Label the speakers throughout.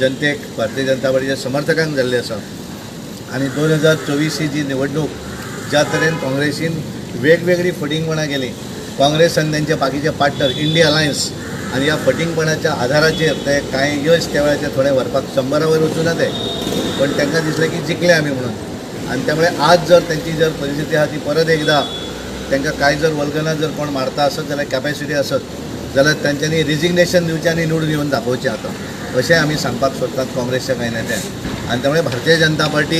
Speaker 1: जनतेक भारतीय जनता पार्टीच्या समर्थकांक जाल्ले आसा आनी 2024 ही जी निवडणूक ज्या तरेन काँग्रेसीन वेगवेगळी फटींगपणां केली, काँग्रेस आनी तेंचे बाकीचे पार्टनर इंडिया अलायन्स आनी ह्या फटींगपणाच्या आधाराचेर ते कांय यश त्या वेळाचेर थोडे व्हरपाक 100 वयर वचूं ना ते, पण तांकां दिसलें की जिखले आमी म्हणून. आनी त्यामुळे आज जर तेंची जर परिस्थिती आहा ती परत एकदा तांकां कांय जर वल्गना जर कोण मारता आसत जाल्यार कॅपेसिटी आसत जाल्यार तांच्यांनी रिजिग्नेशन दिवचें आनी निवडून येवन दाखोवचें आतां, अशें आमी सांगपाक सोदतात काँग्रेसच्या कांय नेत्यांक. आनी त्यामुळे भारतीय जनता पार्टी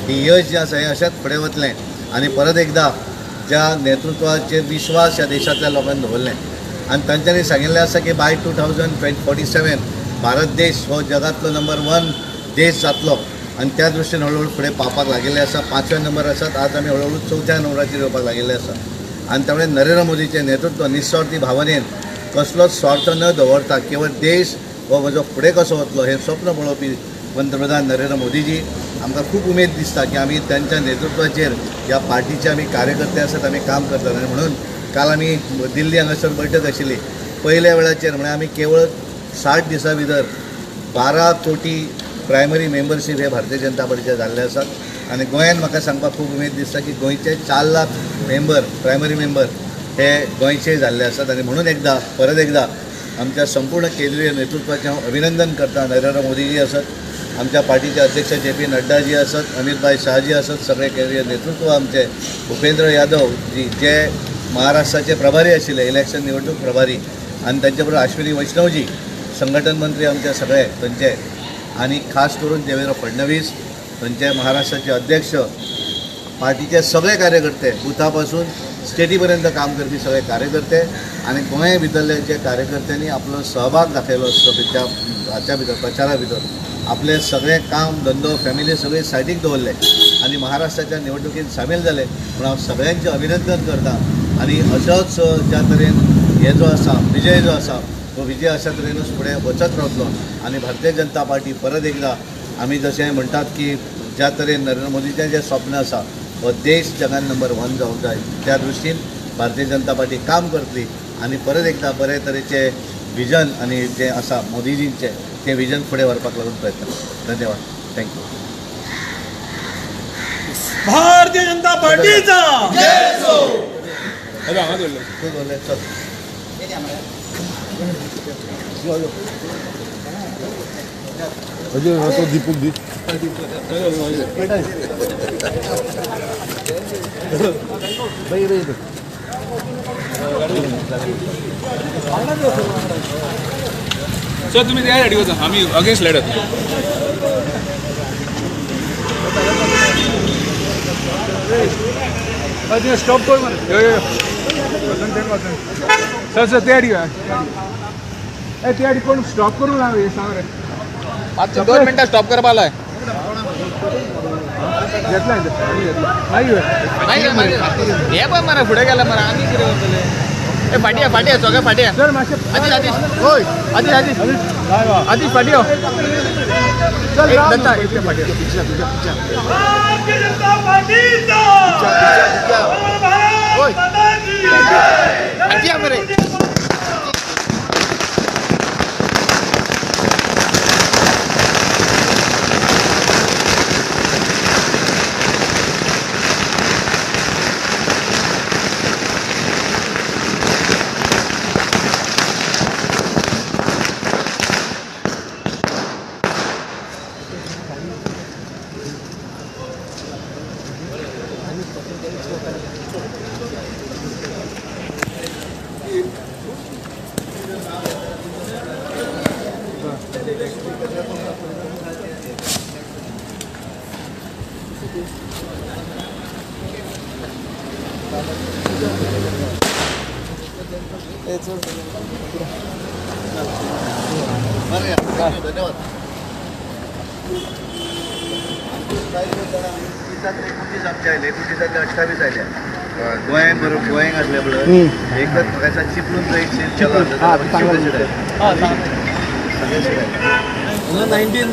Speaker 1: ही यश जें आसा हें अशेंच फुडें वतलें आनी परत एकदा ज्या नेतृत्वाचेर विश्वास ह्या देशांतल्या लोकांनी दवरलें आनी तांच्यांनी सांगिल्लें आसा की बाय 2047 भारत देश हो जगांतलो नंबर 1 देश जातलो आनी त्या दृश्टीन हळूहळू फुडें पावपाक लागिल्ले आसा. 5व्या नंबर आसात, आज आमी हळूहळू 4थ्या नंबराचेर येवपाक लागिल्ले आसा. आनी त्यामुळे नरेंद्र मोदीचें नेतृत्व निस्वार्थी भावनेन कसलोच स्वार्थ न दवरता केवळ देश हो म्हजो फुडें कसो वतलो हें स्वप्न पळोवपी पंतप्रधान नरेंद्र मोदीजी आमकां खूब उमेद दिसता की आमी तांच्या नेतृत्वाचेर ह्या पार्टीचे आमी कार्यकर्ते आसात, आमी काम करतात. आनी म्हणून काल आमी दिल्ली हांगासर बैठक आशिल्ली, पयल्या वेळाचेर म्हळ्यार आमी केवळ 60 दिसां भितर 12 कोटी प्रायमरी मेंबरशीप हे भारतीय जनता पार्टीचे जाल्ले आसात. आनी गोंयान म्हाका सांगपाक खूब उमेद दिसता की गोंयचे 4 लाख मेंबर प्रायमरी मेंबर हे गोंयचे जाल्ले आसात. आनी म्हणून एकदा परत एकदा आमच्या संपूर्ण केंद्रीय नेतृत्वाचें हांव अभिनंदन करता. नरेंद्र मोदीजी आसत, आमच्या पार्टीचे अध्यक्ष जे पी नड्डाजी आसत, अमितभाई शहाजी आसत, सगळे केंद्रीय नेतृत्व आमचे भूपेंद्र यादव जी जे महाराष्ट्राचे प्रभारी आशिल्ले इलेक्शन निवडणूक प्रभारी, आनी तांचे बरोबर अश्विनी वैष्णवजी संघटन मंत्री आमचे सगळे थंयचे, आनी खास करून देवेंद्र फडणवीस थंयचे महाराष्ट्राचे अध्यक्ष, पार्टीचे सगळे कार्यकर्ते बुथा पासून स्टेटी पर्यंत काम करपी सगळे कार्यकर्ते आनी गोंय भितरले जे कार्यकर्त्यांनी आपलो सहभाग दाखयलो त्या हाच्या भितर प्रचारा भितर आपले सगळे काम धंदो फॅमिली सगळे सायडीक दवरले आनी महाराष्ट्राच्या निवडणुकीत सामील जाले म्हणून हांव सगळ्यांचें अभिनंदन करता. आनी असोच ज्या तरेन हे जो आसा विजय जो आसा तो विजय अशा तरेनूच फुडें वचत रावतलो. आनी भारतीय जनता पार्टी परत एकदा आमी जशें म्हणटात की ज्या तरेन नरेंद्र मोदीचें जें स्वप्न आसा हो देश जगान नंबर 1 जावंक जाय त्या दृश्टीन भारतीय जनता पार्टी काम करतली आनी परत एकदा बरे तरेचे विजन आनी जें आसा मोदीजींचें तें विजन फुडें व्हरपाक लागून प्रयत्न. धन्यवाद, thank you.
Speaker 2: Bharatiya Janata पार्टीचा जय हो.
Speaker 1: चल
Speaker 3: तो दीपक दी
Speaker 1: भाई भाई
Speaker 4: सर तुम्ही त्या रेडी वचा, आम्ही अगेन्स्ट लढत.
Speaker 3: स्टॉप कर मरे.
Speaker 4: सर सर ते आडी ते आडी कोण स्टॉप करून ना सांग रे.
Speaker 5: 2 मिनटां स्टॉप करपा लाय.
Speaker 4: घेतला मागीर
Speaker 5: हे पळय मरे फुडें गेले मरे आनी कितें करतले. ए फाटी या फाटी या सगळे फाटी या.
Speaker 4: सर मातशें
Speaker 5: आदिश आदिश होय आदिश आदिश आदिश फाटी यो.
Speaker 4: चल
Speaker 5: एक दत्ता एक फाटी.
Speaker 2: भारतीय जनता पार्टीचा
Speaker 5: होय
Speaker 2: भारत माता की जय.
Speaker 5: फाटी या मरे.
Speaker 1: धन्यवाद. 29 आयले, 29 28 आयले गोंयांत बरोबर गोंयांक आसले पळय एकच म्हाका दिसता चिपळून एक सीट केला सगळे सीट.
Speaker 3: 19